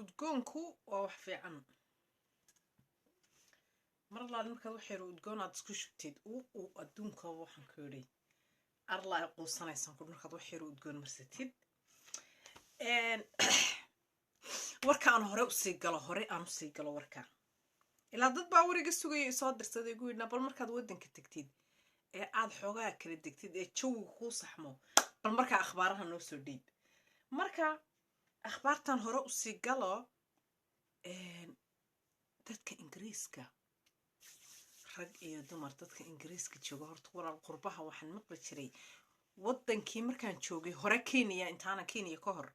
Udgoonku waa wax fiican. Mar allaale markaad wax yar udgoon aad isku shubtid, uu adduunka, waxaan ku yidhi, arla ay quusanaysan ku markaad wax yar udgoon marsatid. Warka aan hore usii galo, hore aan usii galo warka, ilaa dad baa wariga sugaya, isoo dirsaday, igu yidhna, bal markaad waddanka tegtid ee aad xoogaa kala degtid ee jawiga kuu saxmo, bal markaa akhbaaraha noo soo dhiib. Marka akhbaartan hore usii galo. Dadka Ingiriiska, rag iyo dumar, dadka Ingiriiska jooga, horta walaal, qurbaha waxaan maqli jiray waddankii markaan joogay hore, Kenya, intaana Kenya ka hor,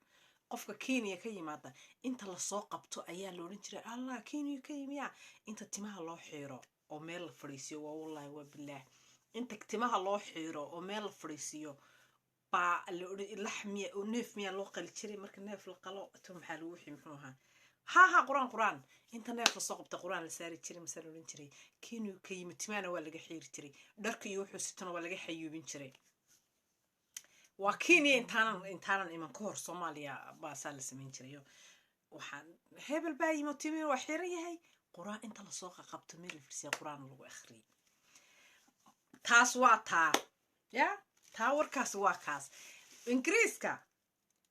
qofka Kenya ka yimaada inta lasoo qabto ayaa la odhan jiray, "Allah, Kenya ka yimiya." Inta timaha loo xiiro oo meel la fadhiisiyo, waa wallahi, waa bilaah, inta timaha loo xiiro oo meel la fadhiisiiyo baa la odhan, lax miya, neef miyaa loo qali jiray? Marka neef la qalo to, maxaa lagu wixii, muxuu ahaa? Ha ha, Qur-aan, Qur-aan. Inta neef lasoo qabta Qur-aan la saari jiray, masaa la odhan jiray, "Kenya ka yimi." Timaana waa laga xiiri jiray, dharka iyo wuxuu sitana waa laga xayuubin jiray. Waa Kenya intaanan iman ka hor. Soomaaliya baasaa la samayn jirayo, waxaan hebel baa yimi, timi waa xiran yahay, Qur-aan inta lasoo qaqabto meel la fadhisiya, Qur-aan lagu akhriyay. Taas waa taa ya taa, warkaas waa kaas. Ingiriiska,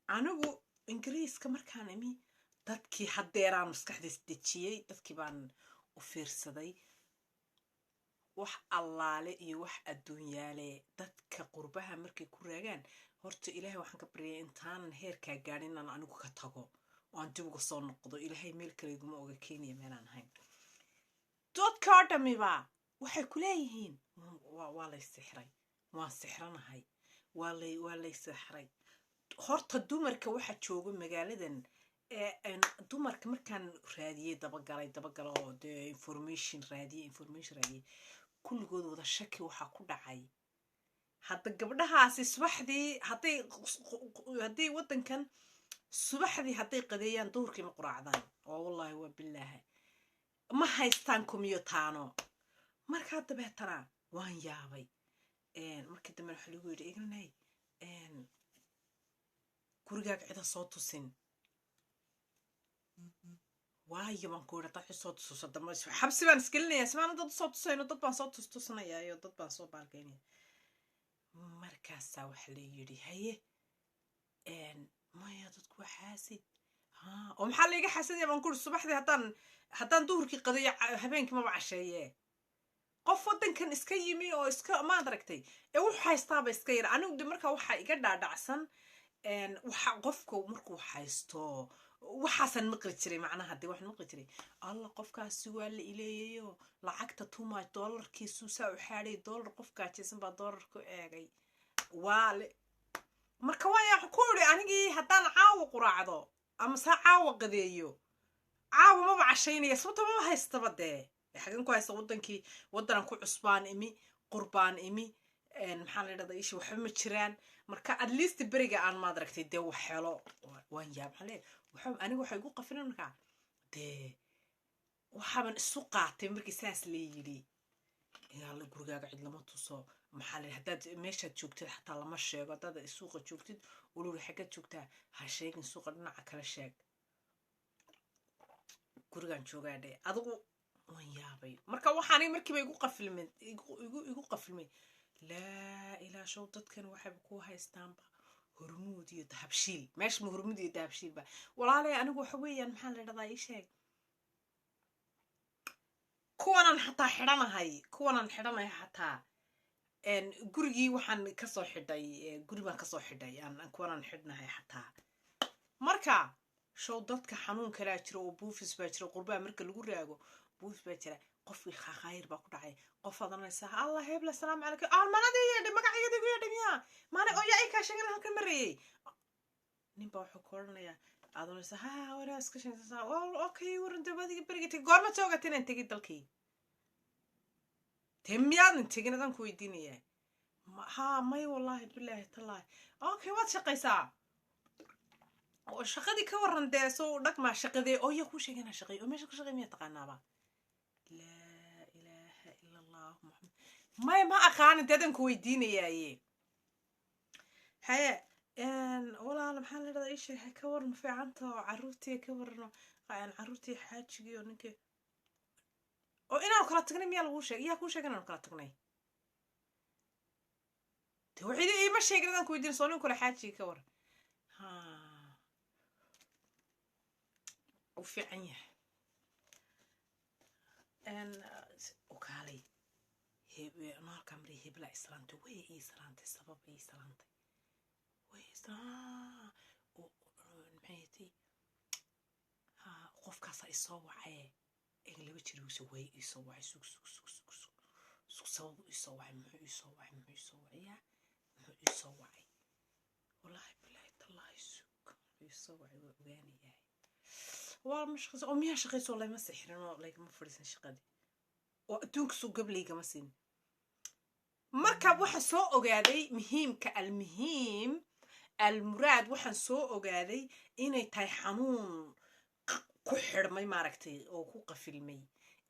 anigu Ingiriiska markaan imi, dadkii haddeeraan maskaxdiis dejiyey, dadkii baan u fiirsaday. Wax allaale iyo wax adduunyaale dadka qurbaha markay ku raagaan, horta Ilaahay waxaan ka baryay intaanan heerkaa gaadhin inaan anigu ka tago oo aan dib uga soo noqdo. Ilaahay meel kale iguma oga, Kenya meelaan ahayn. Dadka oo dhamiba waxay ku leeyihiin, waa lay sixray, waan sixranahay, waa lay sixray. Horta dumarka waxa jooga magaaladan, dumarka markaan raadiyey, dabagalay, dabagalo oo dee information raadiyey, information raadiyey, kulligood wada shaki waxaa ku dhacay. Hadda gabdhahaasi subaxdii hadday waddankan subaxdii hadday qadeeyaan, duhurkii ma quraacdaan oo wallaahi, waa bilaahi, ma haystaan kumiyutaano. Markaa dabeetana waan yaabay. Markii dambe waxa lagu yidhi, "Iglanay, gurigaaga cida soo tusin." Waayo, baan ku yidhi, dad cid soo tususo dambe xabsi baan isgelinayaa, simaana dad soo tusayno, dad baan soo tustusinayaa iyo dad baan soo baalgeynaya. Markaasaa waxa la yidhi, "Haye, maya, dadku waa xaasid." Ha, oo maxaa laiga xaasidaya, baan ku yidhi. Subaxdii haddaan duhurkii qadayo, habeenkii maba casheeye. Qof waddankan iska yimi oo iska, maad aragtay, ee wuxuu haystaaba iska yar. Anigu de markaa waxaa iga dhaadhacsan, waxa qofka markuu haysto, waxaasaan maqli jiray, macnaha dee waxaan maqli jiray, "Alla, qofkaasi waa la ileeyayo, lacagta too much, dollarkiisuu saa u xaadhay, dollar, qof gaajaysan baa dollar ku eegay." Waa le marka waaya ku iri, anigii haddaan caawa quraacdo ama saa caawa qadeeyo, caawa maba cashaynaya, sababta maba haystaba. Dee xagan ku haysta waddankii? Waddanan ku cusbaan imi, qurbaan imi, maxaa la yidhahda isha, waxba ma jiraan. Marka at least beriga aan, maad aragtay, dee wax helo, waan yaab. Maxaa leeyahay, waxa aniga waxay igu qafilan markaa, dee waxaaban isu qaatay markii saas la yidhi, "Alla, gurigaaga cid lama tuso." Maxaa la, haddaad meeshaad joogtid xataa lama sheego. Haddaad suuqa joogtid, uluri, "Xaggaad joogtaa?" Ha sheegin suuqa, dhinaca kale sheeg. "Gurigaan joogaa," dhe. Adigu waan yaabay. Marka waxaanay markiiba igu qafilmay, igu qafilmay, laa ilaa show, dadkan waxayba ku haystaanba Hormuud iyo Dahabshiil. Meesha ma Hormuud iyo Dahabshiil ba, walaalay? Anigu waxa weeyaan, maxaa la dhahdaa, ii sheeg, kuwanan xataa xidhanahay, kuwanan xidhanahay xataa gurigii waxaan kasoo xidhay, guri baan kasoo xidhay aan kuwanan xidhnahay xataa. Marka show dadka xanuun kalaa jira oo buufis baa jira. Qurbaa marka lagu raago, buufis baa jira, qofkii khayr baa ku dhacay. Qof adanaysa, "Allah, hebla, asalaamu calaykum." "Almanadii yeedhay, magacyadii igu yeedhay miyaa maana oo yaa ii kaa sheegan halkan marayay?" Nin baa wuxuu ku odhanayaa, aad oranaysa, "Ha, waraa iska sheegaysaa, okay, waran dabadiga beriga tegi, goorma soo ogaatay inaan tegay dalkii?" "Dee miyaadan tegin?" Adaan ku weydiinayaa. "Ha, may, wallaahi, bilaahi, tallaahi." "Okay, waad shaqaysaa oo shaqadii ka waran dee, soo dhagmaa shaqadee oo yaa kuu sheegay inaan shaqeeyo oo meesha ka shaqeey miyaa taqaanaaba?" Laa ilaaha ila Allah Muxamed. "Maya, ma aqaanin, dee adaan ku weydiinayaaye." Haye. Walaal, maxaa la dhahdaa, ii sheeg, ka waran, fiicanta oo caruurtii ka waran, caruurtii, xaajigii oo ninkii oo inaanu kala tagnay miyaa laguu sheegay? Yaa kuu sheegay inaanu kala tagnay? De waxay iima sheegin inaan ku weydiin soo nin kule xaajigii ka waran. Ha, u fiican yahay ukaalay halkaa maray. Hebla islaantay, way ii salaantay, sabab ii salaantay, way maxay tay? Ha, qofkaasaa isoo wacee eg laba jirigiisa way iisoo wacay. Sug, sug, sug, sug, sug, sug, sabab iisoo wacay, muxuu iisoo wacay? Muxuu iisoo wacay? Ya, muxuu iisoo wacay? Wallaahi, bilaahi, tallaahi, sug, muxuu iisoo wacay? Waa ogaanayahay. Waa ma shaqayso oo miyaa shaqayso? Layma sixrin oo laygama fadhiisan shaqadii oo adduunka suu gablaygama siin. Marka waxaan soo ogaaday muhiimka, almuhiim almuraad, waxaan soo ogaaday inay tahay xanuun ku xidhmay, maaragtay, oo ku qafilmay,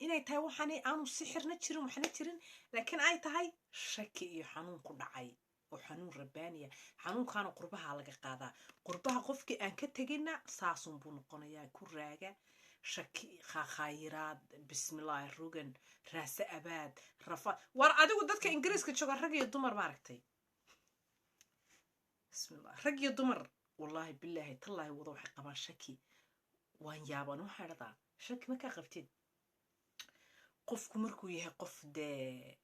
inay tahay waxaanay aanu sixirna jirin, waxna jirin, laakiin ay tahay shaki iyo xanuun ku dhacay oo xanuun rabbaaniya. Xanuunkaana qurbaha laga qaadaa. Qurbaha qofkii aan ka tegina saasun buu noqonayaa, ku raaga shaki, khaakhayiraad, bismillaahi, rugan, raase, abaad, rafa. War adigu dadka Ingiriiska jooga, rag iyo dumar, maaragtay, bismillah, rag iyo dumar, wallaahi, bilaahi, tallaahi, wada waxay qabaan shaki. Waan yaaban. Waxaa dhahdaa, shaki markaa qabtid, qofku markuu yahay qof dee,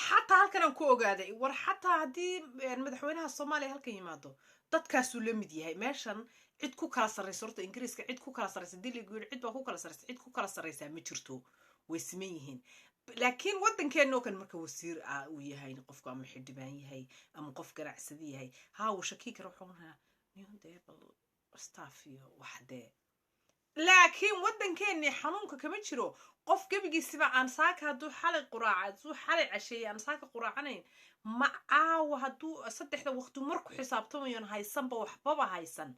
xataa halkan aan ku ogaaday, war xataa haddii madaxweynaha Soomaaliya halkan yimaado, dadkaasuu la mid yahay. Meeshan cid ku kala sarraysa, horta Ingiriiska cid ku kala sarraysa, hadii lagu yidhi cid baa ku kala sarraysa, cid ku kala sarraysaa ma jirto, way siman yihiin. Laakiin waddankeena oo kale, marka wasiir uu yahay qofku, ama xildhibaan yahay, ama qof ganacsadi yahay, haa, wuu shakii kara, wuxuu onayaa niyo dee bal staff iyo wax dee. Laakiin waddankeennii xanuunka kama jiro. Qof gebigiisiba aan saaka hadduu xalay quraaca, hadduu xalay casheeyay, aan saaka quraacanayn, ma caawa hadduu saddexda waqti marku xisaabtamayon haysanba, waxbaba haysan,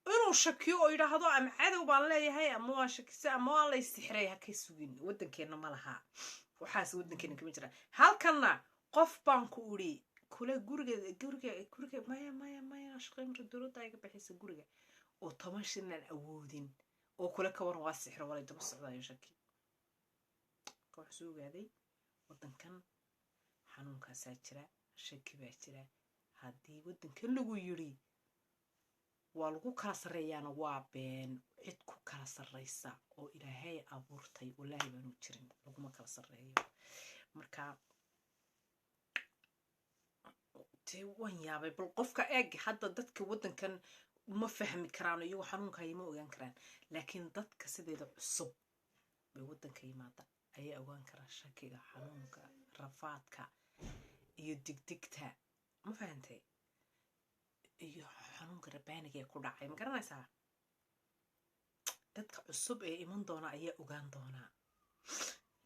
inuu shakiyo oo yidhaahdo ama cadow baan leeyahay, ama waan shakisa, ama waan lay sixray, ha ka sugin. Waddankeenna ma laha waxaas, waddankeena kama jira. Halkanna qof baan ku idhi kule guriga, guriga, guriga, maya, maya, maya, shaqay marka dowladda iga bixisa guriga oo 10 shilin aan awoodin oo kule ka waran, waa sixro, walay daba socdayo shaki. Marka waxaa soo ogaaday waddankan xanuunkaasaa jira, shaki baa jira. Haddii waddankan lagu yidhi waa lagu kala sarreeyaana, waa been. Cid ku kala sarreysa oo Ilaahay abuurtay, wallaahi baanu jirin, laguma kala sarreeyo. Marka dee waan yaabay. Bal qofka eeg, hadda dadka waddankan ma fahmi karaan, iyagoo xanuunkayo ma ogaan karaan, laakiin dadka sideeda cusub bay waddanka yimaada ayaa ogaan karaa shakiga, xanuunka, rafaadka iyo digdigta, ma fahantay, iyo xanuunka rabaaniga ee ku dhacay. Ma garanaysaa? Dadka cusub ee iman doona ayaa ogaan doonaa,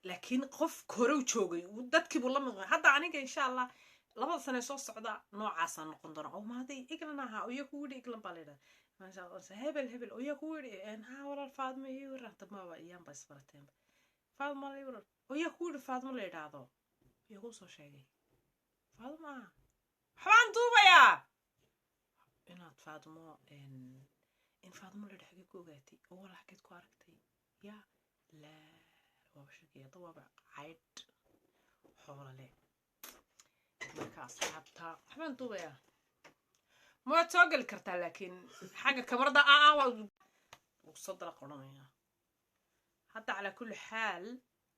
laakiin qof hore u joogay dadkiibuu la mid. Hadda aniga, insha Allah, 2da sane soo socda noocaasaan noqon doona. Oo maaday England ahaa oya ku yidhi, England baa la yidhahda, hebel, hebel oya ku yidhi, ha, walaal Faadmo iyo waran damaba iyaanba isbarateenba, Faadmo la waran oya ku yidhi, Faadmo la yidhaahdo oya kuu soo sheegay. Faadmo ah, waxbaan duubayaa inaad Faadmo, in Faadmo la yidha, xagee ku ogaatay oo walaal xageed ku aragtay? Ya laa, waaba sheegaya hadda, waaba caydh xoolale. Marka asxaabta, waxbaan duubayaa, ma waad soo geli kartaa, laakiin xagga kamarada aa waa soo dala qoranaya hadda. Calaa kulli xaal,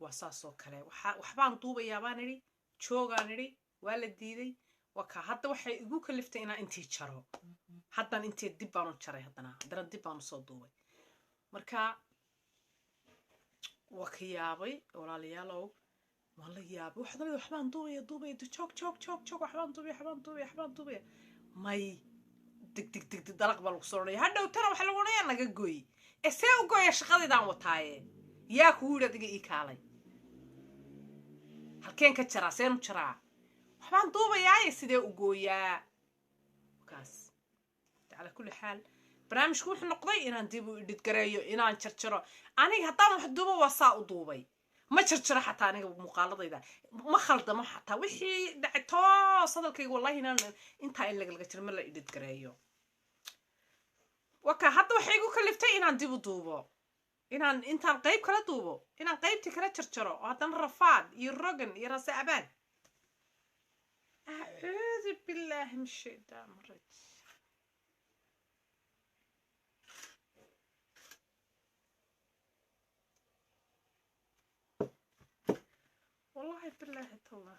waa saas oo kale. Waxbaan duubayaa baan idhi, joogaan idhi, waa la diiday. Waa kaa hadda waxay igu kaliftay inaan intii jaro. Haddan intii dib baanu jaray, haddana dib baanu soo duubay. Marka waa ka yaabay, walaalayaalow, waan la yaabay. Waxaad leedahay waxbaan duubaya, duubaya, joog, joog, joog, joog, waxbaan duubaya, waxbaan duubaya, waxbaan duubaya, may deg deg deg deg, dalaq baa lagu soo odhanaya. Hadhow tana waxa lagu odhanaya naga goy. Ee see u goya shaqadaydaan wataaye? Yaa kugu yidhi adiga ii kaalay? Halkeen ka jaraa? Seen u jaraa? Waxbaan duubayaaye, sidee u gooyaa? Kaas calaa kulli xaal, barnaamijku wuxuu noqday inaan dib u idhidgareeyo, inaan jarjaro. Aniga haddaan wax duubo, waa saa u duubay. Ma jarjaro xataa aniga muuqaaladayda, ma khaldamo xataa wixii dhacay toos hadalkayga. Wallahi inaan intaa in lagalaga jiro ma la edit gareeyo. Waka hadda waxay igu kaliftay inaan dib u duubo, inaan intaan qayb kala duubo, inaan qaybtii kala jarjaro, oo haddana rafaad iyo rogan iyo rase abaan. Acuudu billaahi min shaytaan rajim. Wallahi billahi tallah.